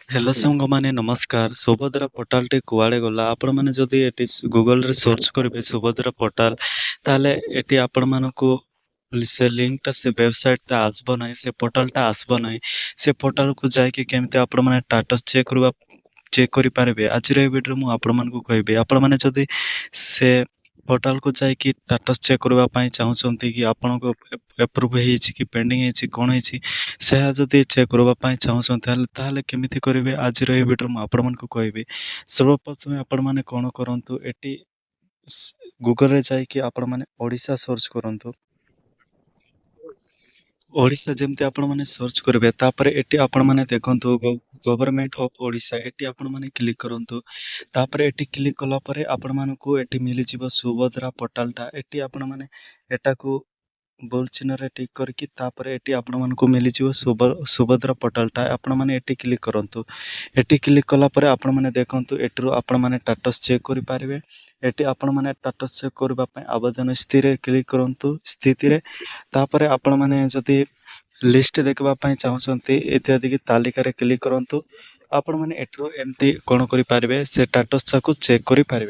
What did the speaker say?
Hello ସାଙ୍ଗମାନେ, ନମସ୍କାର। ସୁଭଦ୍ରା ପୋର୍ଟାଲଟି କୁଆଡ଼େ ଗଲା? ଆପଣମାନେ ଯଦି ଏଠି ଗୁଗଲରେ ସର୍ଚ୍ଚ କରିବେ ସୁଭଦ୍ରା ପୋର୍ଟାଲ, ତାହେଲେ ଏଠି ଆପଣମାନଙ୍କୁ ସେ ଲିଙ୍କଟା, ସେ ୱେବସାଇଟ୍ଟା ଆସିବ ନାହିଁ, ସେ ପୋର୍ଟାଲଟା ଆସିବ ନାହିଁ। ସେ ପୋର୍ଟାଲକୁ ଯାଇକି କେମିତି ଆପଣମାନେ ଷ୍ଟାଟସ୍ ଚେକ୍ କରିପାରିବେ, ଆଜିର ଏ ଭିଡ଼ିଓରେ ମୁଁ ଆପଣମାନଙ୍କୁ କହିବି। ଆପଣମାନେ ଯଦି ସେ ପୋର୍ଟାଲକୁ ଯାଇକି ଷ୍ଟାଟସ୍ ଚେକ୍ କରିବା ପାଇଁ ଚାହୁଁଛନ୍ତି କି ଆପଣଙ୍କ ଏପ୍ରୁଭ୍ ହେଇଛି କି ପେଣ୍ଡିଂ ହେଇଛି, କ'ଣ ହେଇଛି, ସେହା ଯଦି ଚେକ୍ କରିବା ପାଇଁ ଚାହୁଁଛନ୍ତି, ତାହେଲେ କେମିତି କରିବେ, ଆଜିର ଏହି ଭିଡ଼ିଓରେ ମୁଁ ଆପଣମାନଙ୍କୁ କହିବି। ସର୍ବପ୍ରଥମେ ଆପଣମାନେ କ'ଣ କରନ୍ତୁ, ଏଠି ଗୁଗଲରେ ଯାଇକି ଆପଣମାନେ ଓଡ଼ିଶା ସର୍ଚ୍ଚ କରନ୍ତୁ। ଓଡ଼ିଶା ଯେମିତି ଆପଣମାନେ ସର୍ଚ୍ଚ କରିବେ, ତାପରେ ଏଠି ଆପଣମାନେ ଦେଖନ୍ତୁ ଗଭର୍ଣ୍ଣମେଣ୍ଟ ଅଫ୍ ଓଡ଼ିଶା, ଏଠି ଆପଣମାନେ କ୍ଲିକ୍ କରନ୍ତୁ। ତାପରେ ଏଠି କ୍ଲିକ୍ କଲା ପରେ ଆପଣମାନଙ୍କୁ ଏଠି ମିଳିଯିବ ସୁଭଦ୍ରା ପୋର୍ଟାଲଟା। ଏଠି ଆପଣମାନେ ଏଟାକୁ ବୋଲ ଚିହ୍ନରେ ଟିକ୍ କରିକି, ତାପରେ ଏଠି ଆପଣମାନଙ୍କୁ ମିଳିଯିବ ସୁଭଦ୍ରା ପୋର୍ଟାଲଟା। ଆପଣମାନେ ଏଠି କ୍ଲିକ୍ କରନ୍ତୁ। ଏଠି କ୍ଲିକ୍ କଲା ପରେ ଆପଣମାନେ ଦେଖନ୍ତୁ, ଏଠିରୁ ଆପଣମାନେ ଷ୍ଟାଟସ୍ ଚେକ୍ କରିପାରିବେ। ଏଠି ଆପଣମାନେ ଷ୍ଟାଟସ୍ ଚେକ୍ କରିବା ପାଇଁ ଆବେଦନ ସ୍ଥିତିରେ କ୍ଲିକ୍ କରନ୍ତୁ, ସ୍ଥିତିରେ। ତାପରେ ଆପଣମାନେ ଯଦି ଲିଷ୍ଟ ଦେଖିବା ପାଇଁ ଚାହୁଁଛନ୍ତି, ଇତ୍ୟାଦି କି ତାଲିକାରେ କ୍ଲିକ୍ କରନ୍ତୁ। ଆପଣମାନେ ଏଠିରୁ ଏମିତି କ'ଣ କରିପାରିବେ, ସେ ଷ୍ଟାଟସ୍ଟାକୁ ଚେକ୍ କରିପାରିବେ।